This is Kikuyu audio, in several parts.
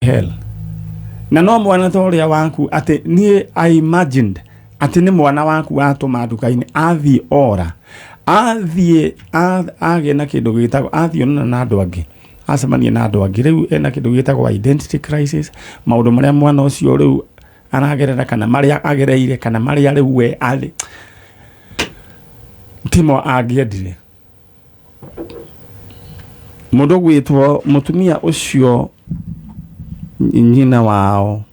Hell. Na no mwana ta ũrĩa waku atĩ niĩ I imagined atĩ nĩ mwana waku watũma nduka-inĩ athiĩ ora athiĩ agĩe na kĩndũ gĩtagwo athiĩ onana na andũ angĩ acemanie na andũ angĩ rĩu ena kĩndũ gĩtagwo identity crisis, maũndũ marĩa mwana ũcio rĩu aragerera kana marĩa agereire kana marĩa rĩu we arĩ timo angĩendire. Mũndũ ũgwĩtwo mũtumia ũcio nyina wao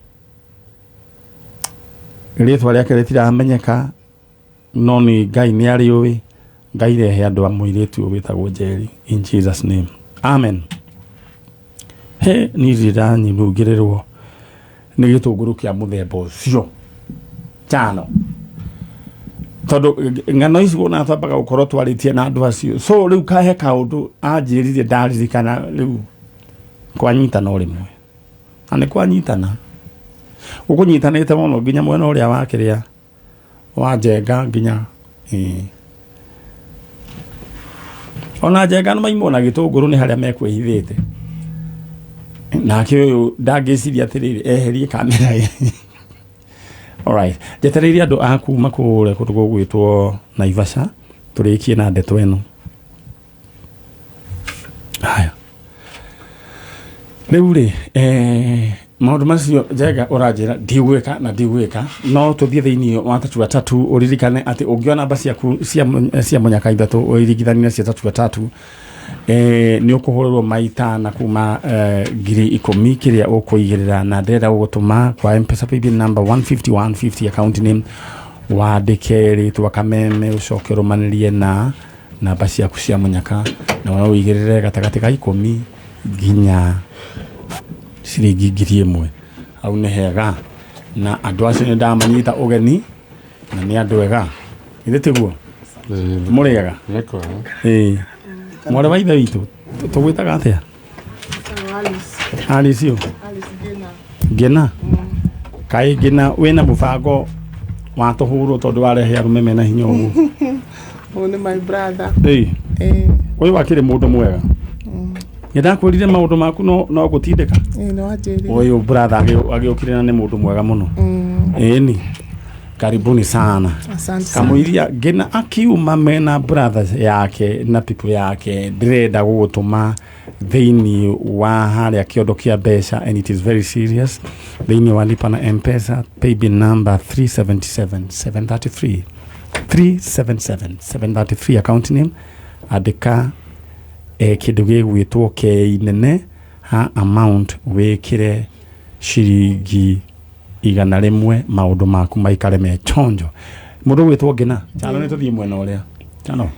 rĩtwa rĩake rĩtiramenyeka no nĩ Ngai nĩ arĩũĩ. Ngai rehe andũ a mũirĩtu ũyũ wĩtagwo Njeri in Jesus name, amen. He niĩ ndĩranyinungĩrĩrwo nĩ gĩtũngũrũ kĩa mũthemba ũcio tano tondũ ng'ano ici wona twambaga gũkorwo twarĩtie na andũ acio, so rĩu kahe kaũndũ anjĩrire ndaririkana rĩu kwanyitana o rĩmwe na nĩ kwanyitana gũkũnyitanĩte mũno nginya mwena ũrĩa wa kĩrĩa wa Njenga nginya ĩĩ. Ona Njenga nĩ maimwo na gĩtũngũrũ nĩ harĩa mekwĩhithĩte nake ũyũ ndangĩciria atĩrĩrĩ eherie kamera ĩ. Alright, njetereire andũ a kuma kũrĩa kũndũ gũgwĩtwo Naivasha tũrĩkie na ndeto ĩno. Haya, rĩu rĩ maũndũ macio Njenga ũranjĩra ndigwĩka na ndigwĩka, no tũthiĩ thĩinĩ wa Tatu Tatu ũririkane atĩ ũngĩona namba ciaku cia mũnyaka ithatũ ũiringithanie na cia Tatu Tatu nĩ ũkũhũrĩrwo maita na kuma 10,000 kĩrĩa ũkũigĩrĩra na ndĩrenda gũgũtũma kwa M-Pesa paybill number 150 150 account name wandĩke rĩtwa Kameme ũcoke ũrũmanĩrie na namba ciaku cia mũnyaka na no ũigĩrĩre gatagatĩ ka 10 nginya ciringi 1,000. Hau nĩ hega na andũ acio nĩ ndamanyita ũgeni na nĩ andũ ega, githĩ tiguo? Mũrĩ ega? Nĩ kwega. Ĩĩ, mwarĩ wa ithe witũ tũgwĩtaga atĩa? Alice ũ? Ngĩna kaĩ Ngĩna wĩna mũbango wa tũhũrwo tondũ warehe arũme mena hinya ũguo? Ũyũ nĩ my brother. Ĩĩ. Ĩĩ. Ũyũ akĩrĩ mũndũ mwega, nĩ ndakwĩrire maũndũ maku no gũtindĩka. Ĩĩ, nĩ wanjĩrire. Ũyũ brother agĩũkire na nĩ mũndũ mwega mũno. Ĩni, karibuni sana. Asante sana. Kamũiria Ngĩna akiuma mena brother yake na people yake, ndĩrenda gũgũtũma thĩinĩ wa harĩa kĩondo kĩa mbeca and it is very serious, thĩinĩ wa lipa na M-Pesa paybill number 377 733 377 733 account name andĩka kĩndũ gĩgwĩtwo K nene ha amount wĩkĩre ciringi 100 maũndũ maku maikare me chonjo. Mũndũ gwĩtwo Ngĩna chano nĩ tũthiĩ mwena ũrĩa chano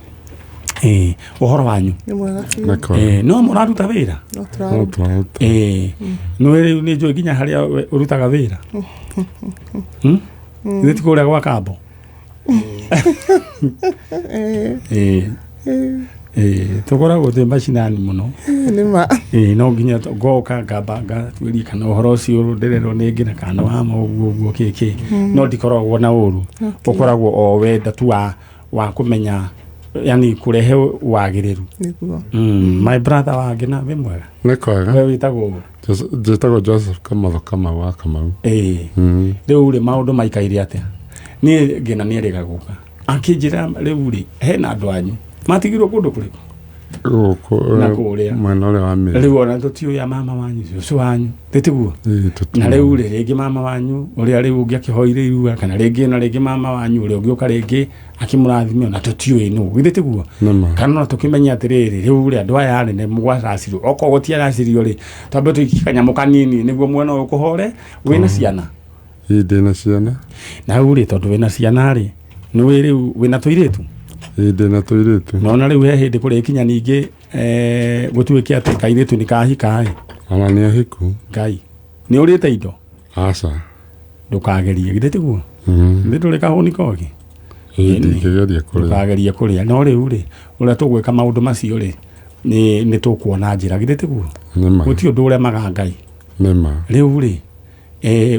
ĩĩ ũhoro wanyu? Nĩ mwega biũ. Nĩ kwega. No mũraruta wĩra? No No tũraruta. tũraruta. Ĩĩ, nĩ rĩu nĩ njũĩ nginya harĩa we ũrutaga wĩra. Hmm? Nĩ ti kũrĩa gwa kambo? Ĩĩ. Ĩĩ. Ĩĩ, tũkoragwo twĩ macinani mũno. Nĩ ma. Ĩĩ, no nginya ngoka ngamba ngatuĩria kana ũhoro ũcio ndĩrerwo nĩ ngĩna kana wa ma ũguo ũguo kĩ kĩ, no ndikoragwo na ũru, ũkoragwo o wenda tu wa kũmenya, yani kũrehe wagĩrĩru. Nĩguo. My brother wa Ngĩna, wĩ mwega? Nĩ kwega. We wĩtagwo ũũ? Njĩtagwo Joseph Kamotho Kamau wa Kamau. Ĩĩ. Rĩu rĩ maũndũ maikaire atĩa? Niĩ Ngĩna nĩ erĩga gũka akĩnjĩra rĩu rĩ hena andũ anyu matigirwo kũndũ kũrĩkũ? Gũkũ Na kũrĩa. Mwena ũrĩa wa mĩri. Rĩu ona tũtiũĩ a mama wanyu cũcũ wanyu tĩtiguo? Ĩĩ, tũtiũĩ. Na rĩu rĩ rĩngĩ mama wanyu ũrĩa rĩu ũngĩ akĩhoire irua kana rĩngĩ na rĩngĩ mama wanyu ũrĩa ũngĩũka rĩngĩ akĩmũrathime ona tũtiũĩ nũ, githĩ tiguo? Nĩ ma. Kana no tũkĩmenye atĩrĩrĩ rĩu rĩ andũ aya anene gwaracirio okorwo gũtiaracirio rĩ twambe tũikie kanyamũ kanini nĩguo mwena ũyũ kũhore. Wĩna ciana? Ĩĩ, ndĩna ciana. Na rĩu rĩ tondũ wĩna ciana rĩ nĩwĩ rĩu wĩna tũirĩtu? Ĩĩ, ndĩna tũirĩtu. Nona rĩu he hĩndĩ kũrĩkinya ningĩ gũtuĩke atĩ kairĩtu nĩ kahika ĩ? Ona nĩ ahiku. Ngai nĩ ũrĩte indo? Aca. Ndũkagerie, githĩ tiguo? Mm. Githĩ ndũrĩ kahũni kogi? Ĩĩ, ndingĩgeria kũrĩa. Ndũkagerie kũrĩa, no rĩu rĩ ũrĩa tũgwĩka maũndũ macio rĩ nĩ tũkuona njĩra, githĩ tiguo? Nĩ ma. Gũtirĩ ũndũ ũremaga Ngai. Nĩ ma. Rĩu rĩ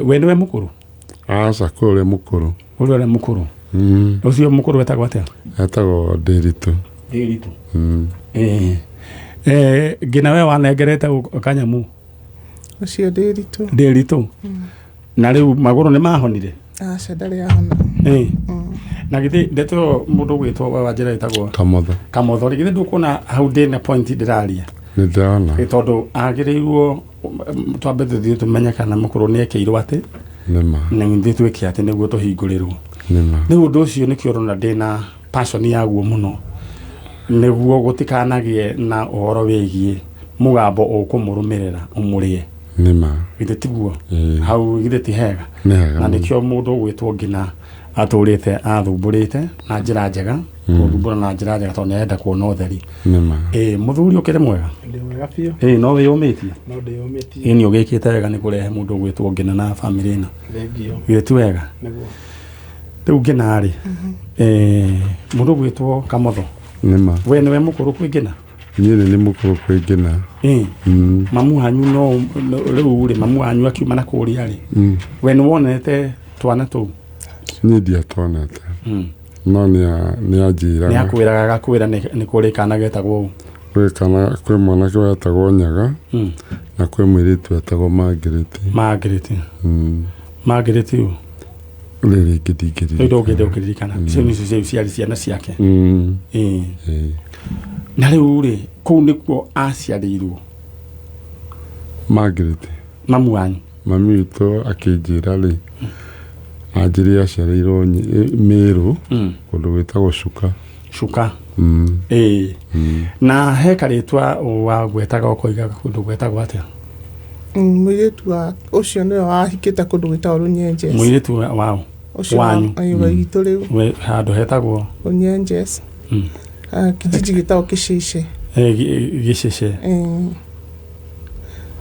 we nĩwe mũkũrũ? Aca, kwĩ ũrĩa mũkũrũ. Ũrĩa ũrĩa mũkũrũ? Ũcio mũkũrũ etagwo atĩa? Etagwo Ndĩritũ. Ndĩritũ. Ngĩna we wanengerete kanyamũ? Ũcio Ndĩritũ. Ndĩritũ. Na rĩu magũrũ nĩ mahonire? Aca, ndarĩ ahona. Ĩ. Na githĩ ndeto ĩyo mũndũ ũgwĩtwo wa njĩra ĩtagwo Kamotho. Kamotho rĩ, githĩ ndũkuona hau ndĩ na point ndĩraria? Nĩ ndĩrona. Ĩ, tondũ agĩrĩirwo twambe tũthiĩ tũmenye kana mũkũrũ nĩ ekĩirwo atĩ Nĩ ma. na ithuĩ twĩke atĩ nĩguo tũhingũrĩrwo. Nĩ ma. Rĩu ũndũ ũcio nĩkĩo ũrona ndĩna passion yaguo mũno, nĩguo gũtikanagĩe na ũhoro wĩgiĩ mũgambo ũkũmũrũmĩrĩra ũmũrĩe. Nĩ ma. Githĩ tiguo? Ĩĩ. Hau githĩ ti hega? Nĩ hega Na mũno. nĩkĩo mũndũ ũgwĩtwo Ngina atũrĩte athumbũrĩte na njĩra njega, gũthumbũra na njĩra njega tondũ nĩarenda kuona ũtheri. Nĩ ma. Ĩ, mũthuri ũkĩrĩ mwega? Ndĩ mwega biũ. Ĩ, no wĩyũmĩtie? No ndĩyũmĩtie. Ĩ, nĩ ũgĩkĩte wega nĩ kũrehe mũndũ ũgwĩtwo Ngina na bamĩrĩ ĩno. Thengio. Githĩ ti wega? Nĩguo. Rĩu Ngina rĩ, mũndũ ũgwĩtwo Kamotho, Nĩ ma. we nĩwe mũkũrũ kwĩ Ngina? Niĩ nĩ mũkũrũ kwĩ Ngina. Ĩ. Mm. Mamu wanyu no rĩu rĩ, mamu wanyu akiuma na kũrĩa rĩ, we nĩ wonete twana tũu? Niĩ ndiatonete. No nĩ anjĩraga. Nĩ akwĩraga, agakwĩra nĩ kũrĩ kana getagwo ũũ? Kwĩ kana, kwĩ mwanake wetagwo Nyaga na kwĩ mũirĩtu wetagwo Margaret. Margaret. Mm. Margaret ũ? Rĩrĩ rĩngĩ Rĩu ndingĩririkana. ndũngĩenda ũkĩririkana. Icio nĩcio ciarĩ ciana ciake. Ĩ. Ĩĩ. Na rĩu rĩ, kũu nĩkuo aciarĩirwo? Margaret. Mamu wanyu. Mami witũ akĩnjĩra rĩ, anjĩrire aciarĩirwo Mĩrũ, kũndũ gwĩtagwo Cuka. Cuka. Mm. Ĩ. Na he karĩtwa wagwetaga ũkoiga kũndũ gwetagwo atĩa? Mũirĩtu wa ũcio nĩwe wahikĩte kũndũ gwĩtagwo Rũnyenjes. Mũirĩtu wao? Ũcio Wanyu. wa witũ rĩu. We handũ hetagwo? Rũnyenjes. Kijiji gĩtagwo Kĩcĩcĩ. Gĩcĩcĩ.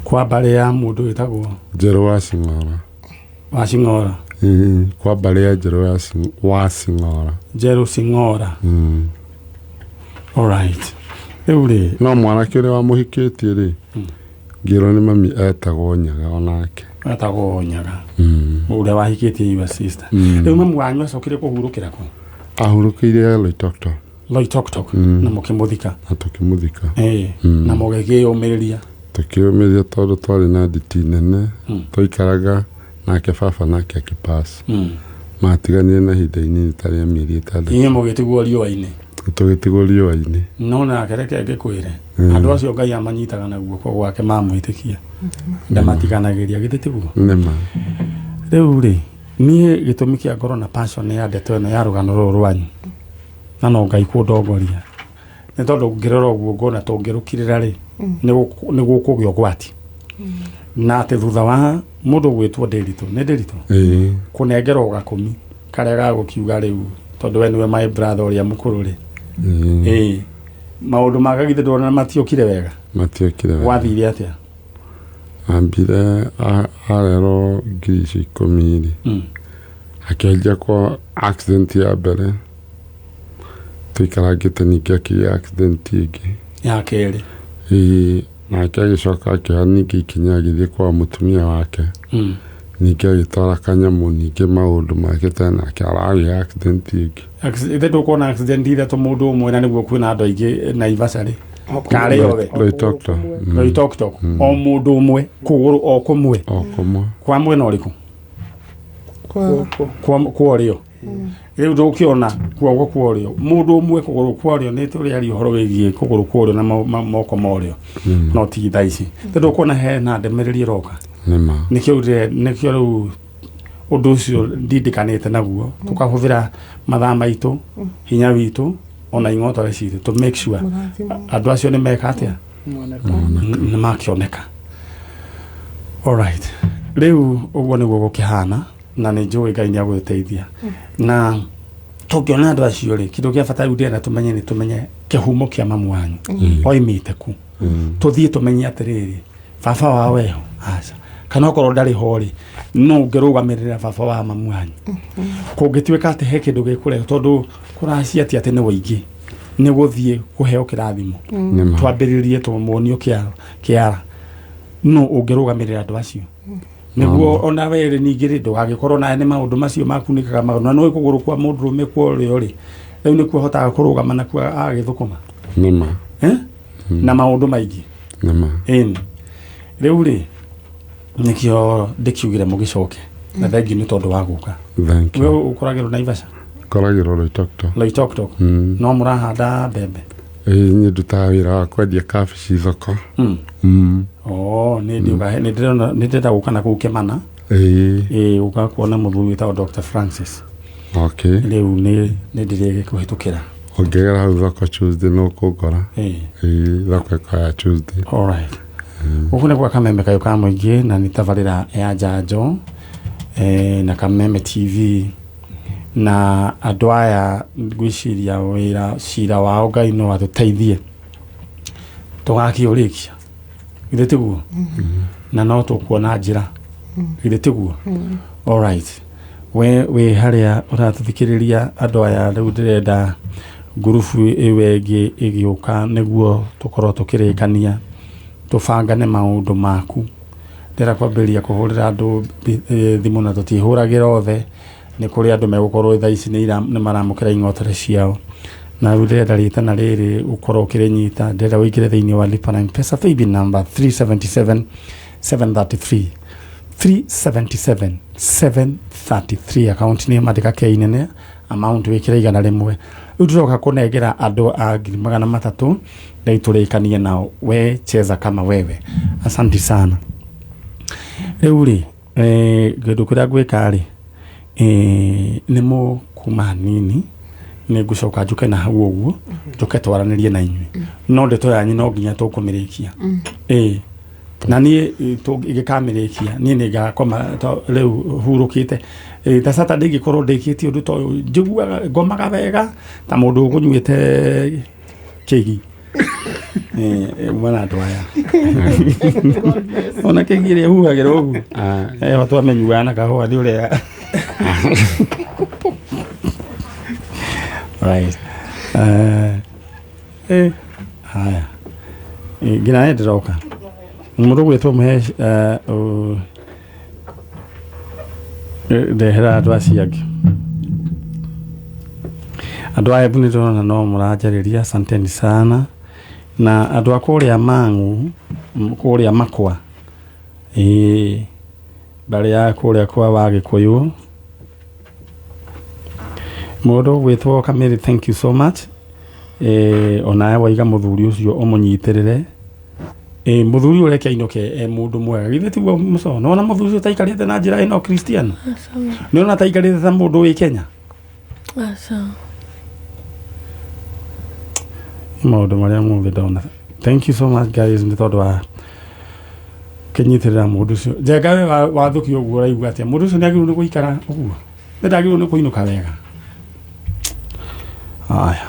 Kwa mbarĩ ya mũndũ wĩtagwo? Njerũ wa Cing'ora. Wa Cing'ora. Kwa mbarĩ ya Njerũ wa Cing'ora. Njerũ Cing'ora. Alright. Rĩu rĩ, No mwanake ũrĩa wamũhikĩtie rĩ, ngĩrwo nĩ mami etagwo Nyaga onake. Etagwo Nyaga. Ũrĩa wahikĩtie your sister. Rĩu mamu wanyu acokire kũhurũkĩra kũ? Ahurũkĩire Loitoktok. Loitoktok. Na mũkĩmũthika? Na tũkĩmũthika. Ĩ. Na mũgĩkĩyũmĩrĩria? Tũkĩũmĩrĩria tondũ twarĩ na nditi nene. Twaikaraga nake baba nake akĩpass. Matiganire na ihinda inini ta rĩa mĩeri 6. Inyuĩ mũgĩtigwo riũa-inĩ. Tũgĩtigwo riũa-inĩ. No nake reke ngĩkwĩre, andũ acio Ngai amanyitaga na guoko gwake mamwĩtĩkia, ndamatiganagĩria, githĩ tiguo? Nĩ ma. Rĩu rĩ, niĩ gĩtũmi kĩa ngorwo na passion ya ndeto ĩno ya rũgano rũrũ rwanyu, na no Ngai kũndongoria, nĩ tondũ ngĩrora ũguo ngona tũngĩrũkirĩra rĩ, nĩ gũkũgĩa ũgwati, na atĩ thutha wa mũndũ gwĩtwo Ndĩritũ, nĩ Ndĩritũ, Ĩĩ. kũnengerwo gakũmi karĩa gagũkiuga rĩu, tondũ we nĩwe my brother ũrĩa mũkũrũ rĩ. Ĩĩ. Ĩĩ, maũndũ ma gagithĩ ndona matiokire wega. Matiokire wega. Gwathire atĩa? Ambire arerwo ngiri icio 10 rĩ, akĩanjia kwa accident ya mbere, tũikarangĩte, ningĩ akĩgĩa accident ĩngĩ. Ya kerĩ. Ĩĩ, nake agĩcoka akĩoya ningĩ ikinya agĩthiĩ kwa mũtumia wake. Ningĩ agĩtwara kanyamũ, ningĩ maũndũ make tena nake aragĩa accident ĩngĩ. Ithe ndũkuona accident ithatũ mũndũ ũmwe, na nĩguo kwĩna andũ aingĩ Naivasha rĩ, karĩ othe? Loitoktok. Loitoktok, o mũndũ ũmwe kũgũrũ o kũmwe. O kũmwe. Kwa mwena ũrĩkũ? Kwa Kwa ũrĩo. Rĩu ndũkĩona guoko kwa ũrĩo, mũndũ ũmwe kũgũrũ kwa ũrĩo, nĩ tũrĩaria ũhoro wĩgiĩ kũgũrũ kwa ũrĩo na moko ma ũrĩo, no ti thaa ici tondũ ũkuona hena ndũmĩrĩri ĩroka. Nĩ ma. Nĩkĩo rĩu ũndũ ũcio ndindikanĩte naguo, tũkahũthĩra mathaa maitũ, hinya witũ, ona ing'otore citũ to make sure Mũrathimo. andũ acio nĩ meka atĩa? Moneka. Nĩ makĩoneka. Alright, rĩu ũguo nĩguo gũkĩhana, na nĩ njũĩ Ngai nĩ agũgĩteithia na tũngĩona andũ acio rĩ, kĩndũ kĩa bata rĩu ndĩrenda tũmenye nĩ tũmenye kĩhumo kĩa mamu wanyu oimĩte ku, tũthiĩ tũmenye atĩrĩrĩ, baba wao eho aca, kana okorwo ndarĩ ho rĩ, no ũngĩrũgamĩrĩra baba wa mamu wanyu kũngĩtuĩka atĩ he kĩndũ gĩkũrehe, tondũ kũracia ti atĩ nĩ wũingĩ nĩ gũthiĩ kũheo kĩrathimo. Nĩ ma. Twambĩrĩrie tũmuonio kĩara no ũngĩrũgamĩrĩra andũ acio nĩguo ona werĩ ningĩ rĩ, ndũgagĩkorwo nawe nĩ maũndũ macio makunĩkaga maũndũ, na nĩ kũgũrũ kwa mũndũrũme kwa ũrĩo rĩ, rĩu nĩkuo ahotaga kũrũgama nakuo agagĩthũkũma. Nĩ ma. Eh? Na maũndũ maingĩ. Nĩ ma. Ĩni rĩu rĩ, Nĩkĩo ndĩkiugire mũgĩcoke na thengiũ nĩ tondũ wa gũka. Thank We you. ũkoragĩrwo Naivasha? Ngoragĩrwo Loitoktok. Loitoktok. No mũrahanda mbembe? Ĩĩ, niĩ ndutaga wĩra wa kwendia kabici thoko. Oh, nĩ ndiũka, nĩ ndĩrona, nĩ ndĩrenda gũka na kũu Kĩmana. Ĩĩ. Ĩĩ, gũka kuona mũthuri wĩtagwo Dr. Francis. Okay. Rĩu nĩ ndĩrĩkũhĩtũkĩra. Ũngĩgera hau thoko Tuesday no kũngora. Ĩĩ. Ĩĩ, thoko ĩkoragwo ya Tuesday. All right. Gũkũ nĩ gwa Kameme Kayũ ka Mũingĩ na nĩ tabarĩra ya njanjo na Kameme TV na andũ aya ngwĩciria wĩra cira wao Ngai no atũteithie tũgakĩũrĩkia, githĩ tiguo? Na no tũkuona njĩra, githĩ tiguo? All right. We wĩ harĩa ũratũthikĩrĩria, andũ aya rĩu ndĩrenda ngurubu ĩyo ĩngĩ ĩgĩũka nĩguo tũkorwo tũkĩrĩkania tũbangane maũndũ maku. Ndĩrenda kwambĩrĩria kũhũrĩra andũ thimũ na tũtihũragĩra othe, nĩ kũrĩ andũ megũkorwo thaa ici nĩ maramũkĩra ing'otore ciao. Na rĩu ndĩrenda rĩtana rĩrĩ ũkorwo ũkĩrĩnyita, ndĩrenda ũingĩre thĩinĩ wa Lipa na M-Pesa paybill number 377 733 377 733, account nĩ mandĩka K nene, amount wĩkĩre 100. Rĩu tũroka kũnengera andũ a 300,000 rĩu tũrĩkanie nao, we cheza kama wewe. Asante sana. Rĩu rĩ, kĩndũ kĩrĩa ngwĩka rĩ, nĩ mũkuma hanini, nĩ ngũcoka njũke na hau ũguo, njũke twaranĩrie na inyuĩ, no ndeto yanyu no nginya tũkũmĩrĩkia. Ĩĩ, na niĩ ĩgĩkamĩrĩkia niĩ nĩ ngakoma rĩu hurũkĩte. Ta Saturday ingĩkorwo ndĩkĩtie ũndũ ta ũyũ, njiguaga ngomaga wega ta mũndũ ũkũnyuĩte kĩgi. Uma na andũ aya ona kĩgi ĩrĩa ĩhuhagĩra ũguo eho twamenyuaga na kahũa nĩ ũrĩa. Right. Haya, nginya nĩ ndĩroka mũndũ gwĩtwo mũhe ndehera andũ acio angĩ. Andũ aya nĩ ndĩrona no mũranjarĩria, asanteni sana. Na andũ a kũrĩa Mang'u, kũrĩa Makwa, ĩĩ, mbarĩ ya kũrĩa kwa Wagĩkũyũ, mũndũ gwĩtwo Kamĩrĩ, thank you so much. Onawe waiga mũthuri ũcio ũmũnyitĩrĩre. Mũthuri ũyũ reke ainũke e mũndũ mwega, githĩ tiguo mũco? Nĩwona mũthuri ũcio taikarĩte na njĩra ĩno Kristiano? Nĩwona taikarĩte ta mũndũ wĩ Kenya? Maũndũ marĩa mothe ndona. Thank you so much guys nĩ tondũ wa kĩnyitĩrĩra mũndũ ũcio. Njenga, we wathũkia ũguo ũraigua atĩa? Mũndũ ũcio nĩ agĩrĩirwo nĩ gũikara ũguo? Nĩ ndagĩrĩirwo nĩ kũinũka wega? Haya.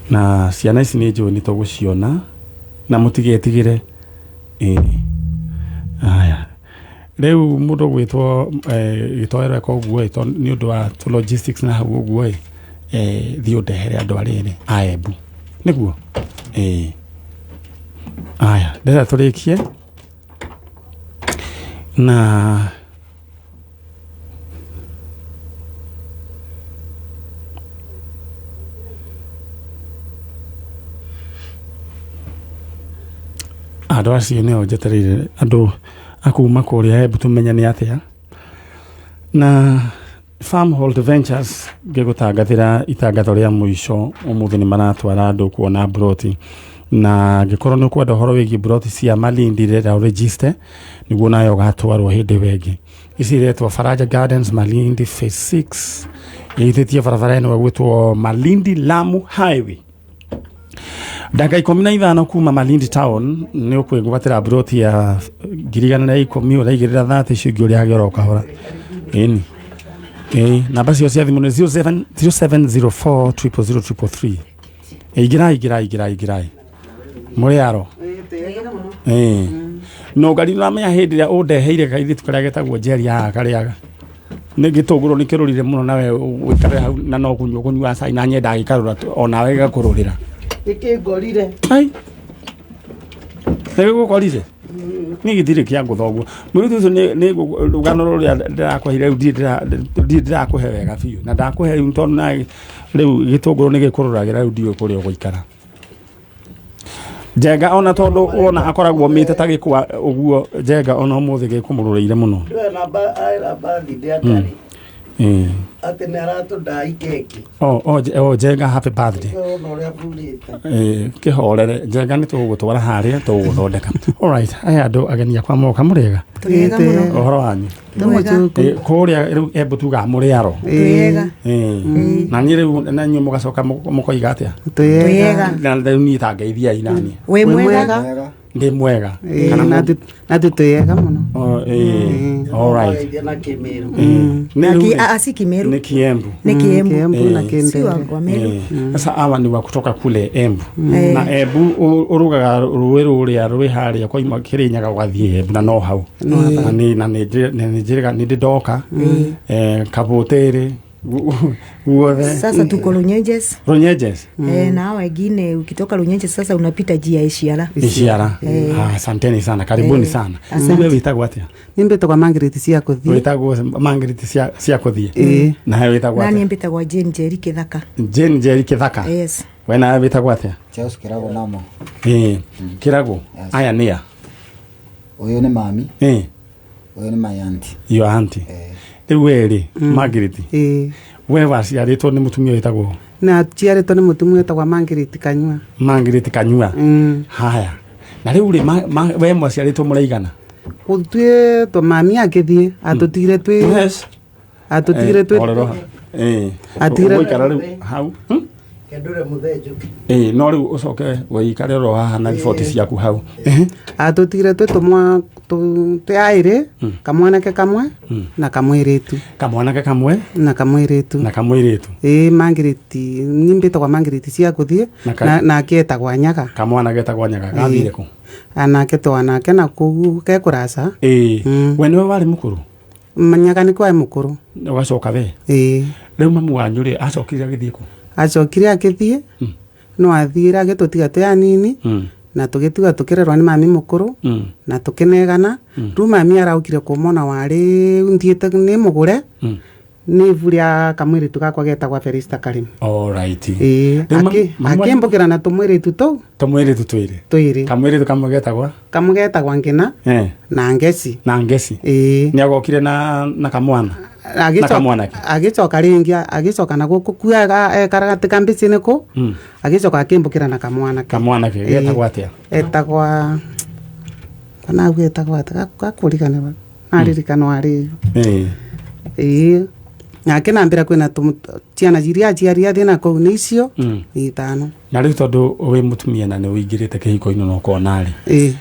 Na ciana ici nĩ njũĩ nĩ tũgũciona na mũtigetigĩre. Ĩĩ. Haya. Rĩu mũndũ gwĩtwo gĩtoero eka ũguo ĩ, tondũ nĩ ũndũ wa logistics na hau ũguo ĩ, thiĩ ũndehere andũ arĩrĩ a Embu. Nĩguo? Ĩĩ. Haya, ndĩrenda tũrĩkie na andũ acio nĩo njetereire, andũ a kuma kũrĩa Embu tũmenye nĩ atĩa. Na Farmhold Ventures ngĩgũtangathĩra itangatho rĩa mũico ũmũthĩ nĩ maratwara andũ kuona mburoti, na angĩkorwo nĩ ũkwenda ũhoro wĩgiĩ mburoti cia Malindi, renda ũregister nĩguo nawe ũgatwarwo hĩndĩ ĩyo ĩngĩ. Ici iretwo Faraja Gardens Malindi Phase 6, ĩhĩtĩtie barabara ĩno ĩgwĩtwo Malindi Lamu Highway. Ndagĩka 15 kuma Malindi town nĩ ũkwĩgwatĩra mburoti ya 110,000, ũraigĩrĩra 30, icio ingĩ ũrĩhage oro kahora. Ĩni. Ĩĩ, namba cio cia thimũ nĩ 07 0704 000 333. Ingĩrai, ingĩrai, ingĩrai, ingĩrai. Mũrĩ aro? Ĩĩ. No ngari nĩũramenya hĩndĩ ĩrĩa ũndeheire kairĩtu karĩa getagwo Njeri haha, karĩa nĩ gĩtũngũrũ nĩ kĩrũrire mũno, nawe ũikare hau na no kũnyua kũnyua cai na nyenda gĩkarũra onawe gĩgakũrũrĩra. Gĩkĩngorire. Ai. Nĩ gĩgũkorire? Nĩ gĩtirĩ kĩa ngũtha ũguo. Mũirĩtu ũcio nĩ rũgano rũrĩa ndĩrakũheire rĩu ndirĩ ndĩrakũhe wega biũ, na ndakũhe rĩu tondũ na rĩu gĩtũngũrũ nĩ gĩkũrũragĩra, rĩu ndiũĩ kũrĩa ũgũikara. Njenga ona tondu wona akoragwo mĩte ta gĩkwa ũguo Njenga ona ũmũthĩ gĩkũmũrũrĩire mũno. Ndĩwe namba aĩra birthday akarĩ Ĩĩ. atĩ nĩ aratũndai keki. Oh, Njenga, happy birthday. Ona ũrĩa burĩte. Ĩĩ, kĩhorere Njenga, nĩ tũgũgũtwara harĩa tũgũgũthondeka. Alright, aya andũ ageni akwa moka, mũrĩega? Tũrĩega mũno. Ũhoro wanyu? Mwega. Ĩĩ, kũrĩa rĩu Embu tugaga mũrĩ aro. Twĩega. Ĩĩ. Na niĩ rĩu na inyuĩ mũgacoka mũkoiga atĩa? Twĩega. Na rĩu niĩ ta ngeithiai naniĩ. Wĩ mwega. Ndĩ mwega. Kana Nathu twĩega mũno. Oh, ĩĩ. Alright. Ũgeithia na Kĩmĩru. Ĩĩ. Nĩ Na rĩu ki- rĩ, a- a, si Kimeru. Nĩ Kiembu. Nĩ Kiembu. Kiembu na Eh. Si Kĩmbere. wa Meru. Ĩĩ. Sasa hawa ni wa kutoka kule Embu. Eh. Na Embu ũrugaga rũĩ rũrĩa rwĩ harĩa koima Kĩrĩnyaga ũgathiĩ Embu na no hau. Na nĩ njĩrĩga nĩ ndĩ ndoka Kabũtĩrĩ guothe. Sasa tuko Runyenjes. Runyenjes. Eh, na hao wengine ukitoka Runyenjes sasa unapita njia ya Ishiara. Ishiara. Ah, asanteni sana, karibuni Eh, sana. Asante. Wewe wĩtagwo atĩa? Niĩ mbĩtagwa Margaret cia kũthiĩ. Wĩtagwo Margaret cia kũthiĩ. Ĩĩ. Nawe wĩtagwo Nani atĩa? mbĩtagwa Jane Njeri Kĩthaka. Jane Njeri Kĩthaka. Yes. We nawe wĩtagwo atĩa? Charles Kĩrago namo. Ĩĩ. Kĩrago. Aya nĩ a? Ũyũ nĩ mami. Ĩĩ. Ũyũ nĩ my auntie. Your auntie. Eh. Rĩu we rĩ, Margaret, Ĩĩ. we waciarĩtwo nĩ mũtumia wĩtagwo? Na njiarĩtwo nĩ mũtumia wĩtagwa Margaret Kanyua. Margaret Kanyua. Mm. Haya, na rĩu rĩ, we mwaciarĩtwo mũraigana? Gũtuĩtwo mami agĩthiĩ atũtigire twĩ Yes. atũtigire twĩ Orero. Ĩĩ. Ũgũikara rĩu hau. Kendũre mũthee Njuki. Ĩĩ, no rĩu ũcoke ũikare oro haha na riboti ciaku hau. Ehe. Atũtigire twĩ tũmwa twĩ aĩrĩ, kamwanake kamwe na kamwĩrĩtu. Kamwanake kamwe na kamwĩrĩtu. Na kamwĩrĩtu. Ĩĩ, Margaret, niĩ mbĩtagwa Margaret cia kũthiĩ. Na nake etagwa Nyaga. Kamwana getagwo Nyaga gathire kũ? Anake twanake na kũu kekũraca. Ĩĩ. We nĩwe warĩ mũkũrũ? Nyaga nĩkũ arĩ mũkũrũ. Ũgacoka we? Ĩĩ. Rĩu mamu wanyu rĩ, acokire agĩthiĩ kũ? Acokire agĩthiĩ, no athire agĩtũtiga twĩ anini na tũgĩtiga tũkĩrerwo nĩ mami mũkũrũ na tũkĩnegana. Rĩu mami araukire kũmona warĩ nthiĩte nĩ mũgũre nĩ ibu rĩa kamwĩrĩtu gakwa getagwa Felista Karimi. Alright. Ĩĩ. Rĩu Akĩmbũkĩra na tũmwĩrĩtu tũu. Tũmwĩrĩtu twĩrĩ. Twĩrĩ. Kamwĩrĩtu kamwe getagwa? Kamwe getagwa Ngĩna na Ngeci. Na Ngeci. Ĩĩ. Nĩ agokire na kamwana na kamwanake. Agĩcoka rĩngĩ agĩcoka na gũkũ kuaga ekaraga kambĩci-inĩ kũ. Agĩcoka akĩmbũkĩra na kamwanake. Kamwanake Ĩĩ. getagwo atĩa? Etagwa kana au etagwa atĩa, gakũriganĩrwo naririkanwo arĩ. Ĩĩ, nake nambĩra kwĩna ciana iria aciari athiĩ na kũu nĩ icio nĩ ithano. Na rĩu tondũ wĩ mũtumia na nĩ ũingĩrĩte kĩhiko-inĩ na ũkona rĩ, Ĩĩ.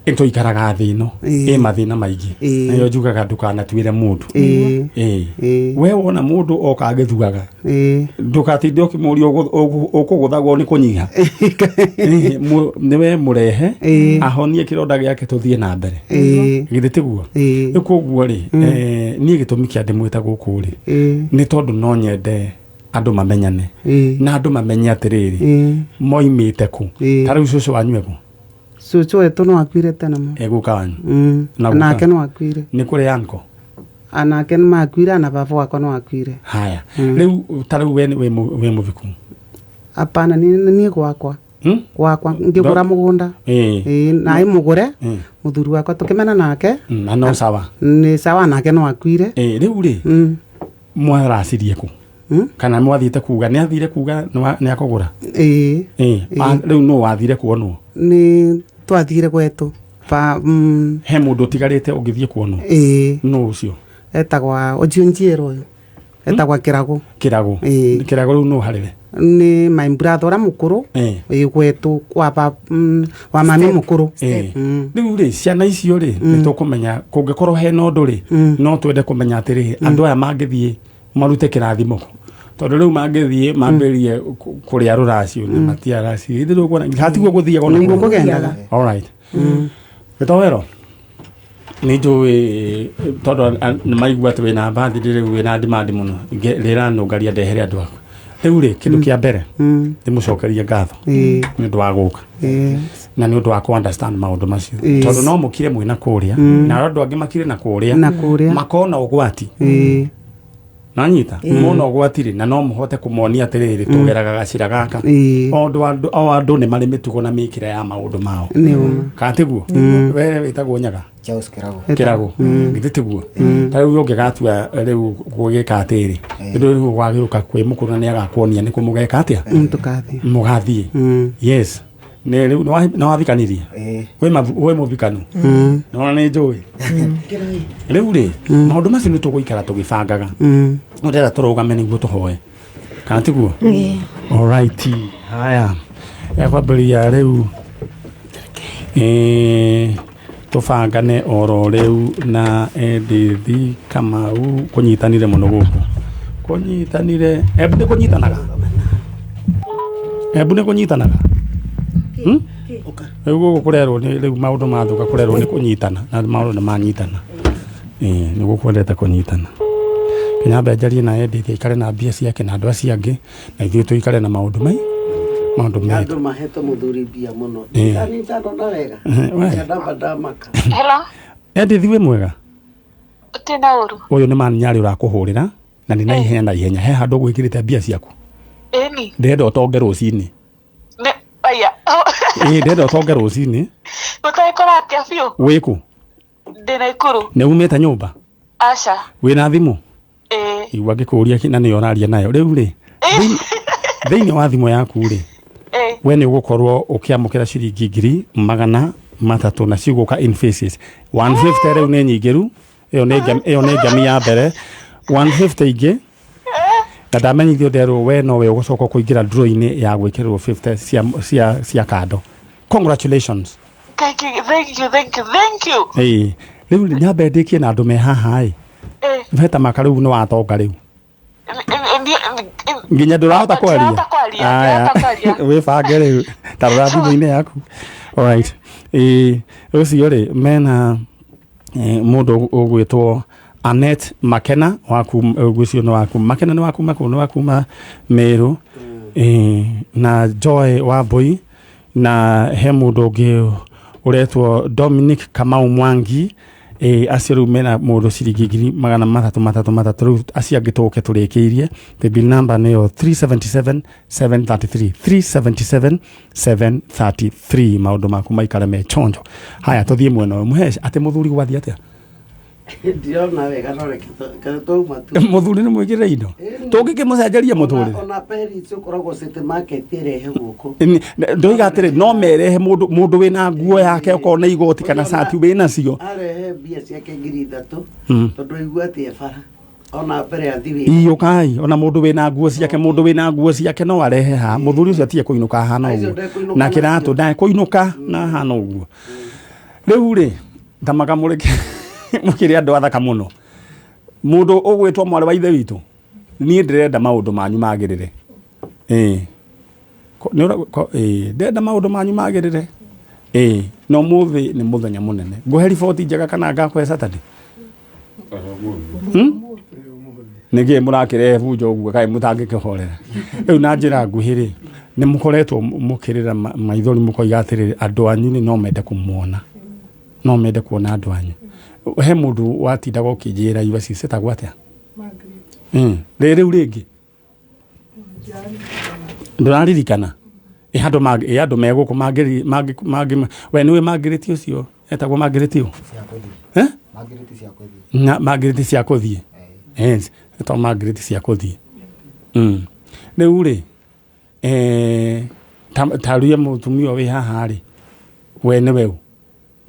tũikaraga thĩ ĩno Ĩĩ. ĩ mathĩna maingĩ. Ĩĩ. Nayo njugaga ndũkanatuĩre mũndũ. Ĩĩ. Ĩĩ. Ĩĩ. We wona mũndũ oka agĩthuaga, Ĩĩ. ndũgatinde ũkĩmũria ũkũgũthagwo nĩ kũnyiha. Ĩĩ, nĩwe mũrehe Ĩĩ. ahonie kĩronda gĩake tũthiĩ na mbere. Ĩĩ. Githĩ tiguo? Ĩĩ. Rĩu koguo rĩ, niĩ gĩtũmi kĩa ndĩmwĩta gũkũ rĩ, Ĩĩ. nĩ tondũ no nyende andũ mamenyane Ĩĩ. na andũ mamenye atĩrĩrĩ, Ĩĩ. moimĩte kũ. Ĩĩ. Ta rĩu cũcũ wanyu ekũ? Cũcũ wetũ no akuire tene mũno. Egũka wanyu? Na guka? Nake no akuire. Nĩ kũrĩ anko? Anake nĩ makuire, ana baba wakwa no akuire. Haya, rĩu ta rĩu we wĩ mũviku? Apana, niĩ gwakwa. Gwakwa ngĩgũra mũgũnda. Ĩĩ. Ĩĩ, naĩ mũgũre. Mũthuri wakwa tũkĩmena nake. Na no sawa? Nĩ sawa, nake no akuire. Ĩĩ, rĩu rĩ, mwaracirie kũ? Kana mwathiĩte kuga nĩ athire kuga nĩ akũgũra? Ĩĩ. Ĩĩ. Rĩu nũ wathire kuonwo? Nĩ twathire gwetũ ba He mũndũ ũtigarĩte ũngĩthiĩ kuonwo? Ĩĩ. Nũ ũcio? Etagwa ũcio njiĩrũ ũyũ etagwa Kĩrago. Kĩrago? Ĩĩ. Kĩrago rĩu nũ harĩ we? Nĩ my brother ũrĩa mũkũrũ. Ĩĩ. Ĩ gwetũ wa ba wa mami mũkũrũ. Ĩĩ. Rĩu rĩ, ciana icio rĩ, nĩ tũkũmenya kũngĩkorwo hena ũndũ rĩ, no twende kũmenya atĩrĩrĩ, andũ aya mangĩthiĩ marute kĩrathimo kũ? Tondũ rĩu mangĩthiĩ mambĩrĩrie kũrĩa rũracio na matiaracio ithe rĩu hatiguo gũthiaga ona Nĩguo kũ. kũgendaga. Alright, gĩtowero nĩ njũĩ tondũ nĩ maigua atĩ wĩna mbathi rĩu wĩna demand mũno rĩranũngaria ndehere andũ aku. Rĩu rĩ, kĩndũ kĩa mbere ndĩmũcokerie ngatho Ĩĩ. nĩ ũndũ wa gũka Ĩĩ. na nĩ ũndũ wa kũ understand maũndũ macio, Ĩĩ. tondũ no mũkire mwĩna kũrĩa na andũ angĩ makire na kũrĩa Na kũrĩa. makona ũgwati. Ĩĩ. Nanyita mona ũgwati rĩ, na no mũhote kũmonia atĩrĩrĩ, tũgeraga gacĩra gaka. O andũ nĩ marĩ mĩtugo na mĩkĩre ya maũndũ mao. Nĩ ũma. Kana tiguo? We wĩtagwo Nyaga? Charles Kĩrago. Kĩrago, githĩ tiguo? Ta rĩu ũngĩgatua rĩu gũgĩka atĩrĩ, rĩu gwagĩũka kwĩ mũkũrũ na nĩagakuonia nĩ kũ mũgeka atĩa. Tũkathiĩ. Mũgathiĩ. Yes, nĩ rĩu nĩwathikanirie. Ĩĩ. Wĩ mũthikanu, nona nĩ njũĩ rĩu rĩ, maũndũ macio nĩ tũgũikara tũgĩbangaga. No ndĩrenda tũrũgame nĩguo tũhoe, kana tiguo? Alright, haya, ekwambĩrĩria rĩu, tũbangane oro rĩu na Edith Kamau. Kũnyitanire mũno gũkũ, kũnyitanire. Embu nĩ kũnyitanaga, Embu nĩ kũnyitanaga. Rĩu gũkũ kũrerwo nĩ rĩu maũndũ mathũka, kũrerwo nĩ kũnyitana na maũndũ nĩ manyitana. Ĩĩ, nĩ gũkwendete kũnyitana. Kinyambe njarie na Edith aikare na mbia ciake na andũ acio angĩ, na ithuĩ tũikare na maũndũ mai maũndũ metũ. Andũ mahetwo mũthuri mbia mũno. Ĩĩ. Ndanona wega. We. Ndamba ndamaka. Hello, Edith, wĩ mwega? ũtĩ na ũru. Ũyũ nĩ Manyarĩ ũrakũhũrĩra na nĩ na ihenya na ihenya, he handũ ũgwĩkĩrĩte mbia ciaku. Ĩni, Ndĩrenda ũtonge rũcinĩ. nĩ aya. Ĩĩ, ndĩrenda ũtonge rũcinĩ. Gũtarĩ atĩa biũ. Wĩkũ? Ndĩ Naikuru. Nĩ umĩte nyũmba? Aca. Wĩna thimũ? Ĩĩ. Igua ngĩkũria na nĩyo ũraria nayo rĩu rĩ, thĩinĩ wa thimũ yaku rĩ, Ĩĩ. we nĩ ũgũkorwo ũkĩamũkĩra ciringi 300,000 na cigũka in phases. 150 rĩu nĩ nyingĩru, ĩyo nĩ ĩyo nĩ ngemi ya mbere. 150 ingĩ, na ndamenyithio nderwo we nowe ũgũcoka kũingĩra draw-inĩ ya gwĩkĩrĩrwo 50 cia kando. Congratulations. Thank you, thank you, thank you, thank you. Ĩĩ, rĩu nyambe ndĩkie na andũ me haha ĩ. Ĩĩ. Heta maka rĩu nĩ watonga rĩu, nginya ndũrahota kwaria. Ndĩrahota kwaria, Aya. ndĩrahota kwaria. Wĩbange rĩu, ta rora thimũ-inĩ yaku. Alright, ĩĩ, ũcio rĩ mena mũndũ ũgwĩtwo Annette Makena waku, ũcio nĩ waku Makena, nĩ wakuma kũ? Nĩ wakuma Meru. Ĩĩ, na Joy Wambui, na he mũndũ ũngĩ ũretwo Dominic Kamau Mwangi. Acio rĩu mena mũndũ ciringi 333,300. Rĩu acio angĩ tũke tũrĩkĩirie. The bill number nĩyo 377 733, 377 733. Maũndũ maku maikare me chonjo. Haya, tũthiĩ mwena ũyũ. Mũhe atĩ mũthuri gwathiĩ atĩa? Ndirona wega, no reke twauma tu. Mũthuri nĩ mwĩkĩrĩre indo, tũngĩkĩmũcenjeria mũtũrĩre. Ona Paris ũkoragwo City Market ĩrehe gũkũ. Ndoiga atĩrĩ, no merehe mũndũ wĩna nguo yake, okorwo nĩ igoti kana cati wĩnacio. Arehe mbia ciake 3,000 tondũ aigua atĩ e bara ona mbere athi wĩra. Iyũkai, ona mũndũ wĩna nguo ciake, mũndũ wĩna nguo ciake no arehe haha. Mũthuri ũcio atige kũinũka ahana Acio ũguo ndekũinũka na nacio. kĩratũ ndekũinũka na ahana ũguo. Rĩu rĩ, ndamaga mũrĩke mũkĩrĩ andũ athaka mũno. Mũndũ ũgwĩtwo mwarĩ wa ithe witũ, niĩ ndĩrenda maũndũ manyu magĩrĩre. Ĩĩ. Ĩĩ, ndĩrenda maũndũ manyu magĩrĩre. Ĩĩ, na ũmũthĩ nĩ mũthenya mũnene. Ngũhe riboti njega kana ngakũhe Saturday? Nĩkĩ mũrakĩrehe bunjo ũguo, kaĩ mũtangĩkĩhorera rĩu? Na njĩra nguhĩ rĩ, nĩ mũkoretwo mũkĩrĩra maithori, mũkoiga atĩrĩrĩ, andũ anyu nĩ no mende kũmuona, no mende kuona andũ anyu. He mũndũ watindaga ũkĩnjĩra iwa citagwo atĩa? Rĩ rĩu rĩngĩ ndũraririkana. Ĩ andũ mangĩ, ĩ andũ me gũkũ mangĩ mangĩ mangĩ, we nĩwe Margaret ũcio etagwo Margaret ũ? Cia kũthiĩ. Eh? Margaret cia kũthiĩ. Na Margaret cia kũthiĩ. Yes, etagwo Margaret cia kũthiĩ. Rĩu rĩ, taruia mũtumia wĩ haha rĩ, we nĩwe ũ?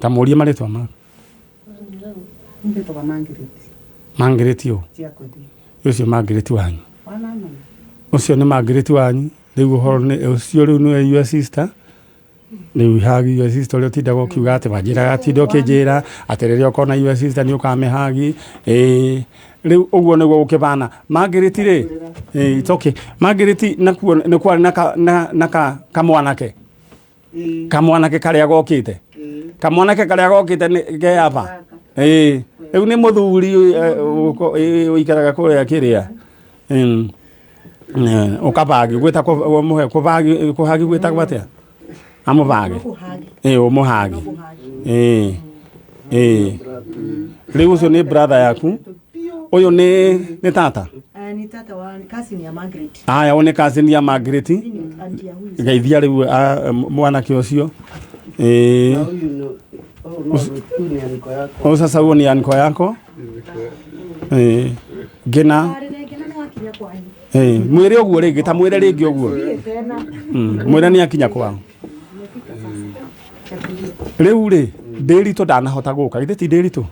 Ta mũrie marĩtwa maku. Mbĩtagwo Margaret. Margaret ũ? Cia kũthiĩ. Ũcio Margaret wanyu? Wanamenya. Ũcio nĩ Margaret wanyu. Rĩu ũhoro nĩ ũcio, rĩu nĩwe your sister, rĩu hagi your sister ũrĩa ũtindaga ũkiuga atĩ wanjĩraga, atinda ũkĩnjĩra atĩ rĩrĩa ũkona your sister nĩ ũkamĩhagi. Ĩĩ, rĩu ũguo nĩguo gũkĩbana. Margaret rĩ, ĩĩ, it's okay. Margaret, nakuo nĩ kwarĩ na ka kamwanake, kamwanake karĩa gokĩte, kamwanake karĩa gokĩte nĩ keaba. Ĩĩ, rĩu nĩ mũthuri ũikaraga kũrĩa kĩrĩa. Ũkabagi gwĩta mũhe kũbagi, kũhagi gwĩtagwo atĩa? Amũbage. Ĩĩ, ũmũhagi. Ĩĩ, ĩĩ, rĩu ũcio nĩ brother yaku, ũyũ nĩ tata. Ni tata wa cousin ya Margaret. Aya, one cousin ya Margaret. Mimi ni auntie ya huyu. Geithia rĩu mwanake ũcio. Ĩĩ. Na huyu no oh no huyu ni aniko yako. O sasa huo ni anko yako. Ĩĩ. Ngĩna. Arĩre ngĩna nĩ wakinya kwanyu. Ĩĩ, mwĩre ũguo rĩngĩ, ta mwĩre rĩngĩ ũguo. Thiĩ tena. Mwĩre nĩ akinya kwao. Rĩu rĩ, Ndĩritũ ndanahota gũka, githĩ ti Ndĩritũ?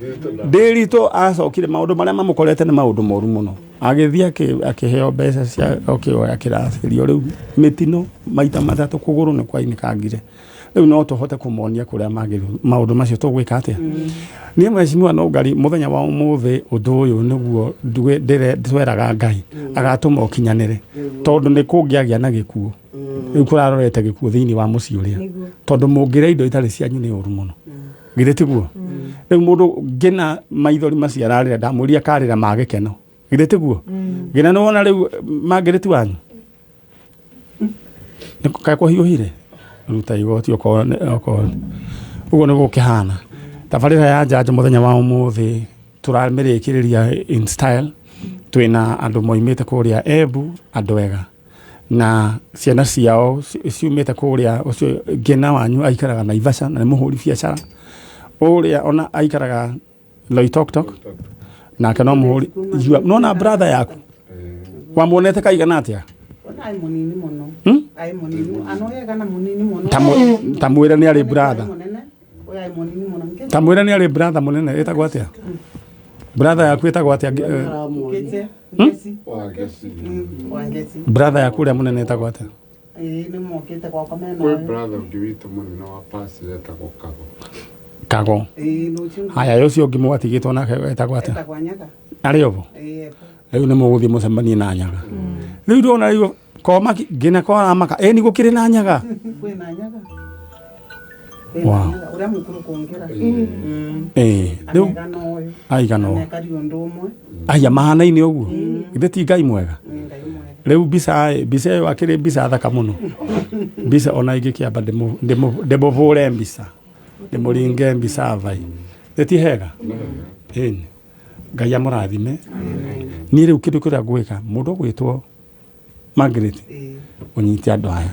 Ndĩritũ acokire maũndũ marĩa mamũkorete nĩ maũndũ moru mũno. Agĩthiĩ akĩheo mbeca cia okĩoya kĩracĩrio rĩu mĩtino maita matatũ kũgũrũ nĩ kwainĩkangire. Rĩu no tũhote kũmonia kũrĩa magĩrĩirwo maũndũ macio tũgwĩka atĩa. Niĩ mheshimiwa Nũngari mũthenya wa ũmũthĩ ũndũ ũyũ nĩguo tweraga Ngai agatũma ũkinyanĩre, tondũ nĩ kũngĩagĩa na gĩkuũ. Rĩu kũrarorete gĩkuũ thĩinĩ wa mũciĩ ũrĩa, tondũ mũngĩrĩa indo itarĩ cianyu nĩ ũru mũno. Githĩ tiguo? Rĩu mũndũ ngĩna maithori macio ararĩra ndamwĩria akarĩra ma gĩkeno. Githĩ tiguo? Ngĩna nĩ wona rĩu Margaret wanyu nĩ kaĩ kũhiũhire ruta igoti okorwo ũguo nĩguo gũkĩhana. Tabarĩra ya njanjo mũthenya wa ũmũthĩ tũramĩrĩkĩrĩria in style. Twĩna andũ moimĩte kũrĩa Embu, andũ ega na ciana ciao ciumĩte kũrĩa. Ũcio Ngĩna wanyu aikaraga Naivasha na nĩ mũhũri biacara. Ũrĩa ona aikaraga Loitoktok nake no mũhũri. Nona brother yaku wamuonete kaigana atĩa? Ona ai munini muno. Hmm? Ai munini ano yegana munini muno. Ta mwĩre nĩ arĩ brother. Munene oya ai munini muno. Ta mwĩre nĩ arĩ brother mũnene ĩtagwo atĩa? Brother yaku ĩtagwo atĩa? Ngete ngesi. Wangeci. Wangeci. Brother yaku ũrĩa mũnene ĩtagwo atĩa? Ĩĩ nĩ mokĩte gwakwa mena. Kwĩ brother ũngĩ witũ mũnene wa pasi etagwo Kago. Kago. Ĩĩ nũcio. Haya, ũcio ũngĩ mwatigĩtwo nake etagwo atĩa? Etagwo Nyaga. Arĩ ovo? Ĩĩ. Rĩu nĩ mũgũthiĩ mũcemanie na Nyaga. Rĩu ndona rĩu komaki ngĩna koramaka ĩni gũkĩrĩ na Nyaga. Kwĩna Nyaga. Wow. Ũrĩa mũkũrũ kũngĩra. Ĩĩ. Rĩu Aigana ũyũ. aigana ũũ. Amekari ũndũ ũmwe. Aya mahanaine ũguo. Githĩ ti Ngai mwega? Nĩ Ngai mwega. Rĩu mbica mbica ĩyo akĩrĩ mbica thaka mũno. Mbica ona ingĩkĩamba ndĩmũbũre mbica. Ndĩmũringe mbica vai. Githĩ ti hega? Ĩni. Ngai amũrathime. Niĩ rĩu kĩndũ kĩrĩa ngwĩka mũndũ ũgwĩtwo Margaret ũnyite andũ aya.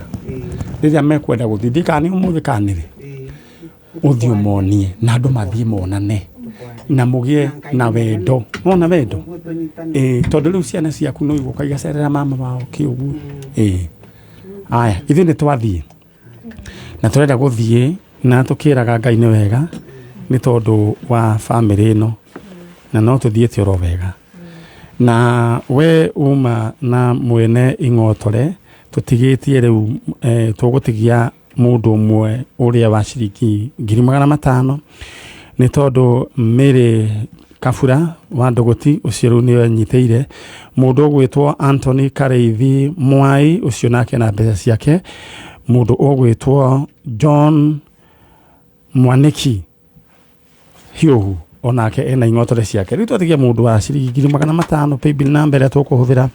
Rĩrĩa mekwenda gũthiĩ ndiĩ kana nĩ ũmũthĩ kana nĩ rĩ. Ũthiĩ ũmonie na andũ mathiĩ monane na mũgĩe na wendo. Wona wendo? Ĩĩ, tondũ rĩu ciana ciaku no igũka igacerera mama wao kĩ ũguo. Ĩĩ. Aya, ithuĩ nĩ twathiĩ na tũrenda gũthiĩ na tũkĩraga Ngai nĩ wega nĩ tondũ wa bamĩrĩ ĩno na no tũthiĩte oro wega. Na we uma na mwene ing'otore tũtigĩtie rĩu tũgũtigia mũndũ ũmwe ũrĩa wa ciringi 500,000 nĩ tondũ Mary Kabura wa Ndũgũti ũcio rĩu nĩwe nyitĩire. Mũndũ ũgwĩtwo Anthony Kareithi Mwai ũcio nake na mbeca ciake. Mũndũ ũgwĩtwo John Mwaniki Hiũhu onake ena ing'otore ciake. Rĩu twatigia mũndũ wa ciringi 500,000 paybill number ĩrĩa tũkũhũthĩra.